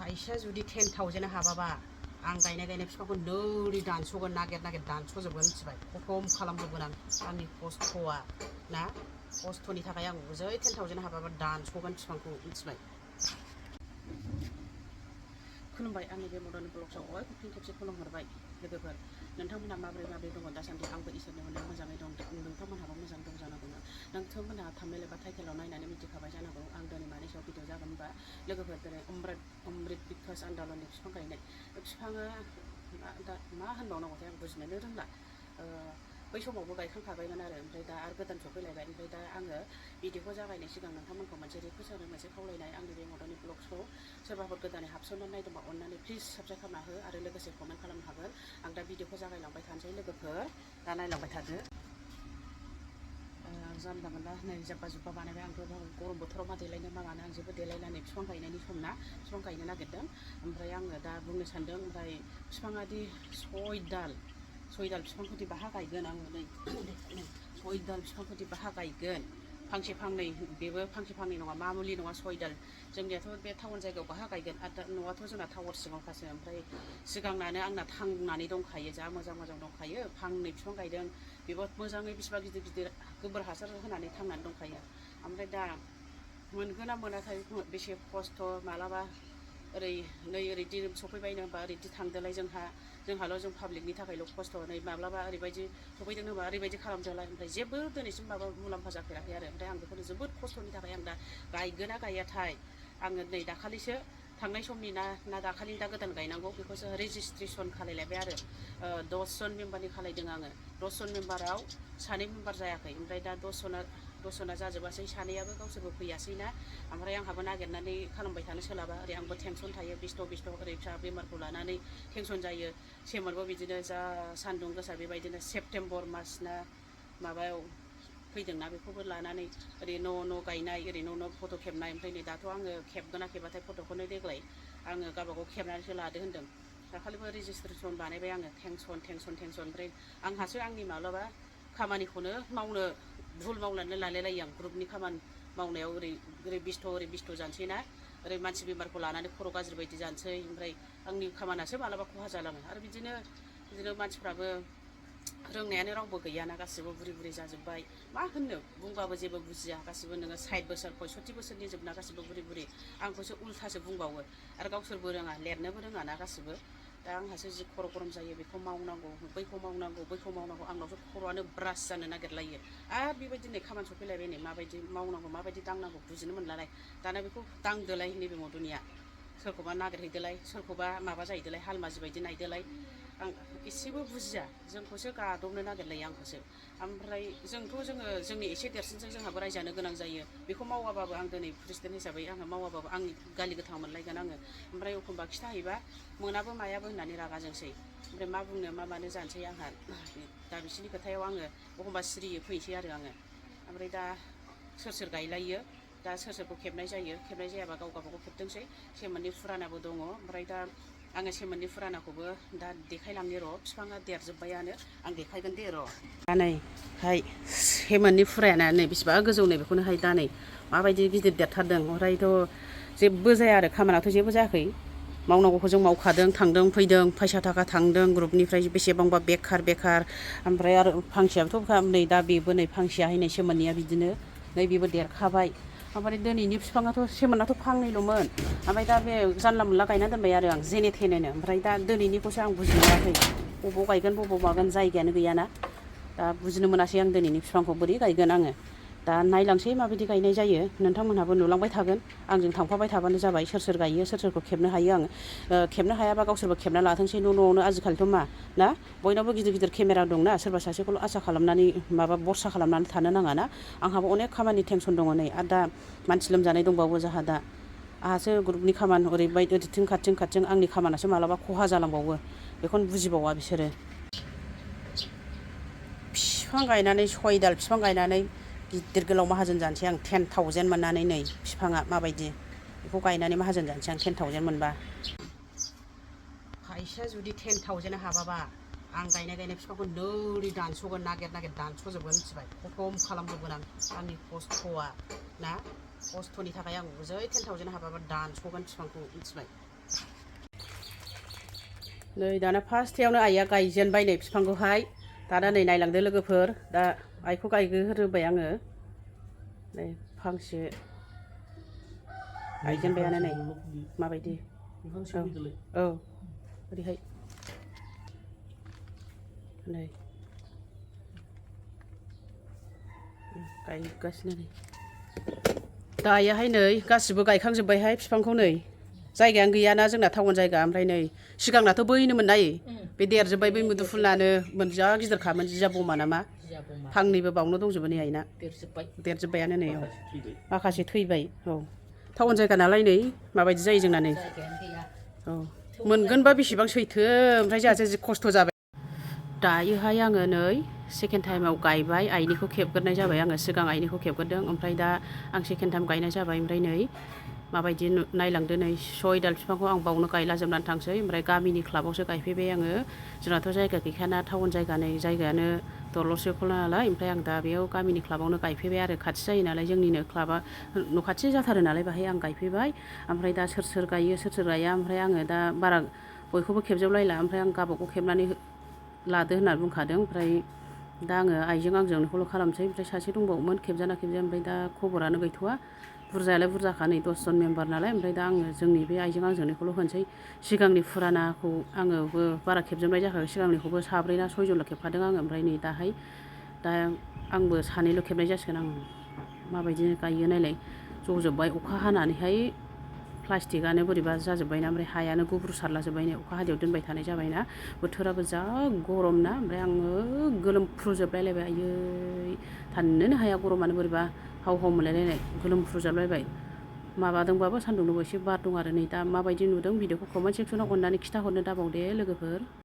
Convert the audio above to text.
फैसा जुदि 10,000 हाबाबा आं गायनाय बिफांखौ नोरै दानस'गोन नागिर दानस'जोबगोन मिथिबाय खम खालामजोबगोन आं आंनि खस्थ'आ ना खस्थ'नि थाखाय आं जै 10,000 हाबाबा दानस'गोन बिफांखौ मिथिबाय। खुलुमबाय आंनि बे मदन ब्लगआव बयबो फिन खेबसे खुलुमहरबाय लोगोफोर नोंथांमोनहा माबोरै दङ दासान्दि आंबो इसोरनि अननायाव मोजाङै दं नोंथांमोनहाबो मोजां दं जानांगौ नोंथांमोनहा थाम्बनेल एबा टाइटेलाव नायनानै मिथिखाबाय जानांगौ आं दिनै मानि सायाव भिडिअ जागोन होनबा लोगोफोर दिनै अमृत बिकास आन्दलननि बिफां गायनाय बिफाङा मा होनबावनांगौथाय आं बुजिनोनो रोंला बै समावबो गायखांखाबायमोन ओमफ्राय दा आरो गोदान सफैलायबाय ओमफ्राय दा आङो भिडिअखौ जागायनाय सिगां नोंथांमोनखौ मोनसे रिकुवेस्ट आरो मोनसे खावलायनाय आंनि बे मदननि ब्लगखौ सोरबाफोर गोदानै हाबसननानै नायदोंबा अननानै प्लिज साबस्क्राइब खालामना हो आरो लोगोसे कमेन्ट खालामनो हागोन आं दा भिडिअखौ जागायलांबाय थानोसै लोगोफोर दा नायलांबाय थादो जानला मोनला नै जाब्बा जुब्बा बानायबाय आंथ' गरम बोथोराव मा देलायनो मा मानो आं जेबो देलायनानै बिफां गायनायनि सम ना बिफां गायनो नागिरदों ओमफ्राय आङो दा बुंनो सानदों ओमफ्राय बिफाङा दि सय दाल बिफांखौ दि बाहा गायगोन आङो नै सय दाल बिफांखौ दि बाहा गायगोन फांसे फांनै बेबो फांसे फांनै नङा मामुलि नङा सय दाल जोंनियाथ' बे टाउन जायगायाव बाहा गायगोन आरो दा न'आथ' जोंना टावार सिङावखासो ओमफ्राय सिगांनानो आंना थांनानै दंखायो जा मोजां दंखायो फांनै बिफां गायदों बेबो मोजाङै बिसिबा गिदिर गोबोर हासार होनानै थांनानै दंखायो ओमफ्राय दा मोनगोन ना मोनाथाय बेसे खस्थ' मालाबा ओरै दिन सफैबायनो होनबा ओरैदि थांदोलाय जोंहाल' जों पाब्लिकनि थाखायल' खस्थ' नै माब्लाबा ओरैबायदि सफैदों होनबा ओरैबायदि खालामदोलाय ओमफ्राय जेबो दिनैसिम माबा मुलाम्फा जाफेराखै आरो ओमफ्राय आं बेखौनो जोबोद खस्थ'नि थाखाय आं दा गायगोना गायाथाय आङो नै दाखालिसो थांनाय समनि ना दाखालि दा गोदान गायनांगौ बेखौसो रेजिस्ट्रेसन खालायलायबाय आरो 10 जन मेम्बारनि खालायदों आङो 10 जन मेम्बाराव 2 मेम्बार जायाखै ओमफ्राय दा 10 जना जाजोबासै 2आबो गावसोरबो फैयासैना ओमफ्राय आंहाबो नागिरनानै खालामबाय थानो सोलाबा ओरै आंबो टेनसन थायो बेस्थ' ओरै फिसा बेमारखौ लानानै टेनसन जायो सेमोनबो बिदिनो जा सान्दुं गोसा बेबायदिनो सेप्तेम्बर मास ना माबायाव फैदोंना बेखौबो लानानै ओरै न' गायनाय ओरै न' फट' खेबनाय ओमफ्राय नै दाथ' आङो खेबगोना खेबाथाय फट'खौनो देग्लाय आङो गावबागाव खेबनानैसो लादो होन्दों दाखालिबो रेजिस्ट्रेसन बानायबाय आङो टेनसन ओमफ्राय आंहासो आंनि माब्लाबा खामानिखौनो मावनो भुल मावनानै लालायलायो आं ग्रुपनि खामानि मावनायाव ओरै बेस्थ' जानोसै ना ओरै मानसि बेमारखौ लानानै खर' गाज्रि बायदि जानोसै ओमफ्राय आंनि खामानियासो मालाबा खहा जालाङो आरो बिदिनो मानसिफ्राबो रोंनायानो रावबो गैयाना गासिबो बुरि जाजोब्बाय मा होननो बुंबाबो जेबो बुजिया गासिबो नोङो 60 बोसोर 65 बोसोरनि जोबना गासिबो बुरि आंखौसो उल्थासो बुंबावो आरो गावसोरबो रोङा लिरनोबो रोङाना गासिबो दा आंहासो जि खर' गरम जायो बेखौ मावनांगौ बैखौ मावनांगौ आंनावसो खर'आनो ब्रास जानो नागिरलायो आरो बेबायदि नै खामानि सफैलायबाय नै माबायदि मावनांगौ माबायदि दांनांगौ बुजिनो मोनलालाय दाना बेखौ दांदोलाय नैबे मदनिया सोरखौबा नागिरहैदोलाय सोरखौबा माबा जाहैदोलाय हालमाजि बायदि नायदोलाय आं एसेबो बुजिया जोंखौसो गादबनो नागिरलायो आंखौसो ओमफ्राय जोंनि एसे देरसिनजों जोंहाबो रायजानो गोनां जायो बेखौ मावाबाबो आं दिनै प्रेसिडेन्ट हिसाबै आङो मावाबाबो आंनि गालि गोथां मोनलायगोन आङो ओमफ्राय एखमबा खिथाहैबा मोनाबो मायाबो होननानै रागा जोंसै ओमफ्राय मा बुंनो मा मानो जानोसै आंहा दा बिसोरनि खोथायाव आङो एखमबा सिरियै फैनोसै आरो आङो ओमफ्राय दा सोर गायलायो दा सोरखौ खेबनाय जायाबा गावबागाव खेबथोंसै सेमोननि फुरानाबो दङ ओमफ्राय दा आङो सेमोननि फुरानाखौबो दा देखायलांनि र' बिफाङा देरजोब्बायानो आं देखायगोन दे र' दा नैहाय सेमोननि फुरायाना नै बेसेबा गोजौ नै बेखौनोहाय दा नै माबायदि गिदिर देरथारदों ओमफ्रायथ' जेबो जाया आरो खामानियाथ' जेबो जायाखै मावनांगौखौ जों मावखादों थांदों फैदों फैसा थाखा थांदों ग्रुपनिफ्राय बेसेबांबा बेखार ओमफ्राय आरो फांसेयाबोथ' नै दा बेबो नै फांसेयाहाय नै सेमोननिया बिदिनो नै बेबो देरखाबाय ओमफ्राय दिनैनि बिफाङाथ' सेमोनाथ' फांनैल'मोन ओमफ्राय दा बे जानला मोनला गायना दोनबाय आरो आं जेने थेनेनो ओमफ्राय दा दिनैनिखौसो आं बुजिनो मोनाखै बबाव गायगोन बबाव मागोन जायगायानो गैयाना दा बुजिनो मोनासै आं दिनैनि बिफांखौ बोरै गायगोन आङो दा नायलांसै माबायदि गायनाय जायो नोंथांमोनहाबो नुलांबाय थागोन आंजों थांफाबाय थाबानो जाबाय सोर गायो सोरखौ खेबनो हायो आङो खेबनो हायाबा गावसोरबो खेबना लाथोंसै न'आवनो आजिखालिथ' मा ना बयनावबो गिदिर केमेरा दंना सोरबा सासेखौल' आसा खालामनानै बरसा खालामनानै थानो नाङा ना आंहाबो अनेक खामानि टेनसन दङ नै आरो दा मानसि लोमजानाय दंबावो जोंहा दा आहासो ग्रुपनि खामानि ओरैबायदि ओरैथिं खारथिं आंनि खामानियासो मालाबा खहा जालांबावो बेखौनो बुजिबावा बिसोरो बिफां गायनानै 6 दाल बिफां गायनानै गिदिर गोलाव माहाजोन जानोसै आं 10,000 मोननानै नै बिफाङा माबायदि बेखौ गायनानै माहाजोन जानोसै आं 10,000 मोनबा फैसा जुदि 10,000 हाबाबा आं गायनाय बिफांखौ नोरै दानस'गोन नागिर दानस'जोबगोन मिथिबाय खम खालामजोबगोन आंनि खस्थ'आ ना खस्थ'नि थाखाय आं जै 10,000 हाबाबा दानस'गोन बिफांखौ मिथिबाय नै दाना फार्स्टयावनो आइया गायजेनबाय नै बिफांखौहाय दाना नै नायलांदो लोगोफोर दा आइखौ गायग्रोबाय आङो नै फांसे गायजेनबायानो नै माबायदि औ ओरैहाय नै गायगासिनो नै दा आइयाहाय नै गासिबो गायखांजोब्बायहाय बिफांखौ नै जायगायानो गैयाना जोंना टाउन जायगा ओमफ्राय नै सिगांनाथ' बैनोमोन नाय बे देरजोब्बाय बै मुदुफुलानो जा गिदिरखामोन जिया बमा नामा फांनैबो बावनो दंजोबो नै आइना देरजोब्बायानो नै औ माखासे थैबाय औ टाउन जायगा नालाय नै माबायदि जायो जोंना नै औ मोनगोनबा बेसेबां सैथो ओमफ्राय जोंहासो जि खस्थ' जाबाय दायोहाय आङो नै सेकेन्ड टाइमाव गायबाय आइनिखौ खेबग्रोनाय जाबाय आङो सिगां आइनिखौ खेबग्रोदों ओमफ्राय दा आं सेकेन्ड टाइम गायनाय जाबाय ओमफ्राय नै माबायदि नायलांदो नै 6 दाल बिफांखौ आं बावनो गायला जोबनानै थांसै ओमफ्राय गामिनि क्लाबावसो गायफैबाय आङो जोंनाथ' जायगा गैखायाना टाउन जायगा नै जायगायानो दलरसेखौ नालाय ओमफ्राय आं दा बेयाव गामिनि क्लाबावनो गायफैबाय आरो खाथि जायो नालाय जोंनिनो क्लाबा न' खाथि जाथारो नालाय बाहाय आं गायफैबाय ओमफ्राय दा सोर सोर गायो सोर सोर गाया ओमफ्राय आङो दा बारा बयखौबो खेबजोबलायला ओमफ्राय आं गावबागाव खेबनानै लादो होननानै बुंखादों ओमफ्राय दा आङो आइजों आंजोंखौल' खालामसै ओमफ्राय सासे दंबावोमोन खेबजाना खेबजाया ओमफ्राय दा खबरानो गैथ'वा बुरजायालाय बुरजाखा नै 10 जन मेम्बार नालाय ओमफ्राय दा आङो जोंनि बे आइजों आंजोंनिखौल' होनोसै सिगांनि फुरानाखौ आङोबो बारा खेबजोबनाय जाखायाखै सिगांनिखौबो 7 ना 6 जनल' खेबखादों आङो ओमफ्राय नै दाहाय दा आंबो 2ल' खेबनाय जासिगोन आं माबायदि गायो नायलाय जजोब्बाय अखा हानानैहाय प्लास्टिकआनो बोरैबा जाजोब्बायना ओमफ्राय हायानो गुब्रुसारलाजोब्बाय नै अखा हादैयाव दोनबाय थानाय जाबायना बोथोराबो जा गरम ना ओमफ्राय आङो गोलोमफ्रुजोबलायलायबाय आयै थानोनो हाया गरमानो बोरैबा हाव हाव मोनलायलायनाय गोलोमफ्रुजोबलायबाय माबादोंबाबो सान्दुं दुंबाबो एसे बार दं आरो नै दा माबायदि नुदों भिडिअखौ कमेन्ट सेक्सनाव अननानै खिन्थाहरनो दाबावदे लोगोफोर।